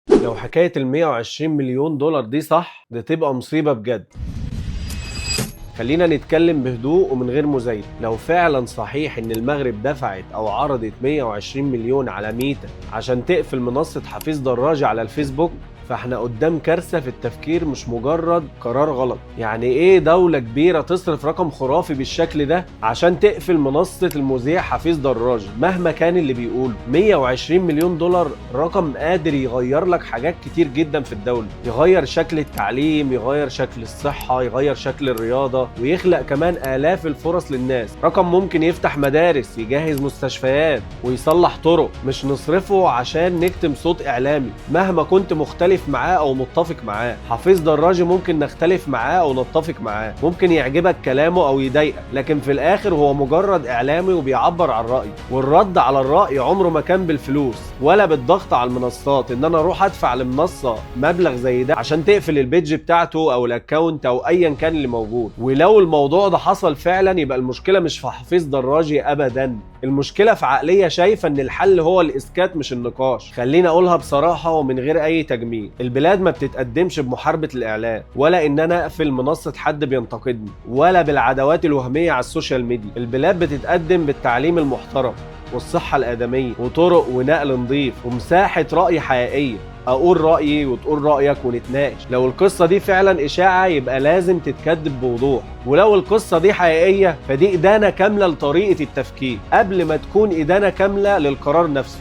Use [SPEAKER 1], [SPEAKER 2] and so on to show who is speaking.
[SPEAKER 1] لو حكاية ال 120 مليون دولار دي صح، ده تبقى مصيبة بجد. خلينا نتكلم بهدوء ومن غير مزايدة. لو فعلا صحيح ان المغرب دفعت او عرضت 120 مليون على ميتا عشان تقفل منصة حفيظ دراجي على الفيسبوك، فاحنا قدام كارثة في التفكير، مش مجرد قرار غلط. يعني ايه دولة كبيرة تصرف رقم خرافي بالشكل ده عشان تقفل منصة المذيع حفيظ دراجي مهما كان اللي بيقوله؟ 120 مليون دولار رقم قادر يغير لك حاجات كتير جدا في الدولة، يغير شكل التعليم، يغير شكل الصحة، يغير شكل الرياضة، ويخلق كمان آلاف الفرص للناس. رقم ممكن يفتح مدارس، يجهز مستشفيات، ويصلح طرق. مش نصرفه عشان نكتم صوت إعلامي مهما كنت مختلف معاه او متفق معاه. حفيظ دراجي ممكن نختلف معاه او نتفق معاه، ممكن يعجبك كلامه او يضايقك، لكن في الاخر هو مجرد اعلامي وبيعبر عن رايه، والرد على الراي عمره ما كان بالفلوس ولا بالضغط على المنصات. ان انا اروح ادفع لمنصه مبلغ زي ده عشان تقفل ال page بتاعته او ال account او ايا كان اللي موجود. ولو الموضوع ده حصل فعلا، يبقى المشكلة مش في حفيظ دراجي ابدا، المشكلة في عقلية شايفه ان الحل هو الاسكات مش النقاش. خليني اقولها بصراحة ومن غير اي تجميل، البلاد ما بتتقدمش بمحاربه الاعلام، ولا ان انا اقفل منصة حد بينتقدني، ولا بالعداوات الوهمية على ال social media. البلاد بتتقدم بالتعليم المحترم والصحة الادمية وطرق ونقل نظيف ومساحة راي حقيقية. اقول رايي وتقول رايك ونتناقش. لو القصة دي فعلا اشاعة يبقى لازم تتكذب بوضوح، ولو القصة دي حقيقية فدي ادانة كاملة لطريقه التفكير قبل ما تكون ادانة كاملة للقرار نفسه.